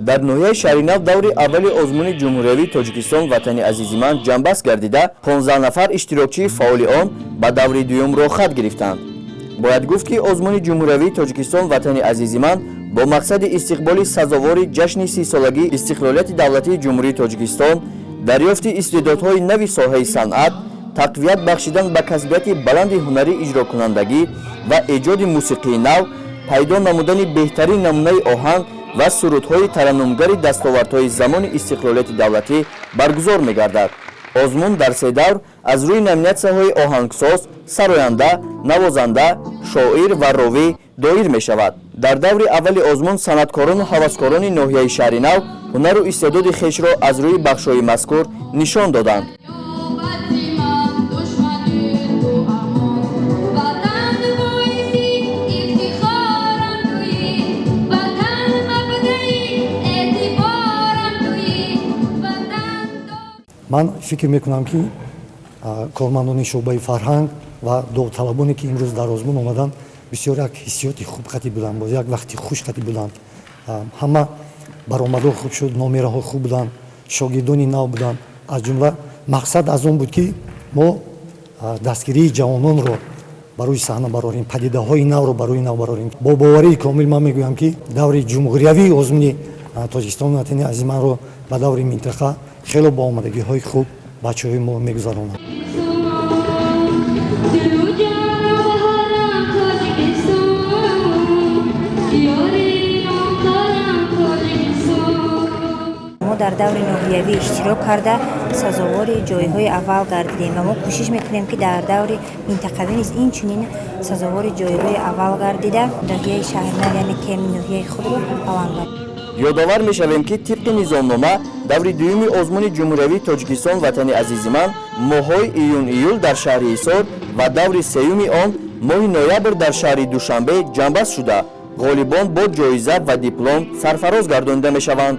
Дар ноҳияи Шаҳринав даври аввали озмуни ҷумҳуриявии «Тоҷикистон ватани азизи ман» ҷамъбаст гардида, 15 нафар иштирокчии фаъоли он ба даври дуюм роҳхат гирифтанд. Бояд гуфт, ки озмуни ҷумҳуриявии «Тоҷикистон ватани азизи ман» бо мақсади истиқболи сазовори ҷашни 30-солагии истиқлолияти давлатии Ҷумҳурии Тоҷикистон, дарёфти истеъдодҳои нави соҳаи санъат, тақвият бахшидан ба касбияти баланди ҳунарии иҷрокунандагӣ ва эҷоди мусиқии нав, пайдо намудани беҳтарин намунаи оҳанг ва сурудҳои тараннумгари дастовардҳои замони истиқлолияти давлатӣ баргузор мегардад. Озмун дар се давр аз рӯи номинатсияҳои оҳангсоз, сароянда, навозанда, шоир ва ровӣ доир мешавад. Дар даври аввали озмун санъаткорону ҳаваскорони ноҳияи Шаҳринав ҳунару истеъдоди хешро аз рӯи бахшҳои мазкур нишон доданд. Душмани ту амон, Ватан боиси ифтихорам туӣ, Ватан мабдаи эътиборам туӣ, Ватан. Ман фикр мекунам, ки кормандони шӯъбаи фарҳанг ва довталабоне, ки имрӯз дар озмун омаданд, бисёр як ҳиссиёти хуб қатӣ буданд, боз як вақти хуш қатӣ буданд. Ҳама баромадҳо хуб шуд, номераҳо хуб буданд, шогирдони нав буданд. Аз ҷумла мақсад аз он буд, ки мо дастгирии ҷавононро барои саҳна барорем, падидаҳои навро барои нав барорем. Бо боварии комил ман мегӯям, ки даври ҷумҳуриявии озмуни «Тоҷикистон ватани азизи манро» ба даври минтақа хело бо омодагиҳои хуб бачаҳои мо мегузаронанд. Дилу ҷону баҳорам Тоҷикистон, ёри номдорам Тоҷикистон. Мо дар даври ноҳиявӣ иштирок карда, сазовори ҷойҳои аввал гардидем ва мо кӯшиш мекунем, ки дар даври минтақавӣ низ инчунин сазовори ҷойҳои аввал гардида, ноҳияи Шаҳринав, яъне кеми ноҳияи худро баланд барем. Ёдовар мешавем, ки тибқи низомнома даври дуюми озмуни ҷумҳуриявии «Тоҷикистон ватани азизи ман» моҳҳои июн, июл дар шаҳри Ҳисор ва даври сеюми он моҳи ноябр дар шаҳри Душанбе ҷамъбаст шуда, ғолибон бо ҷоиза ва диплом сарфароз гардонида мешаванд.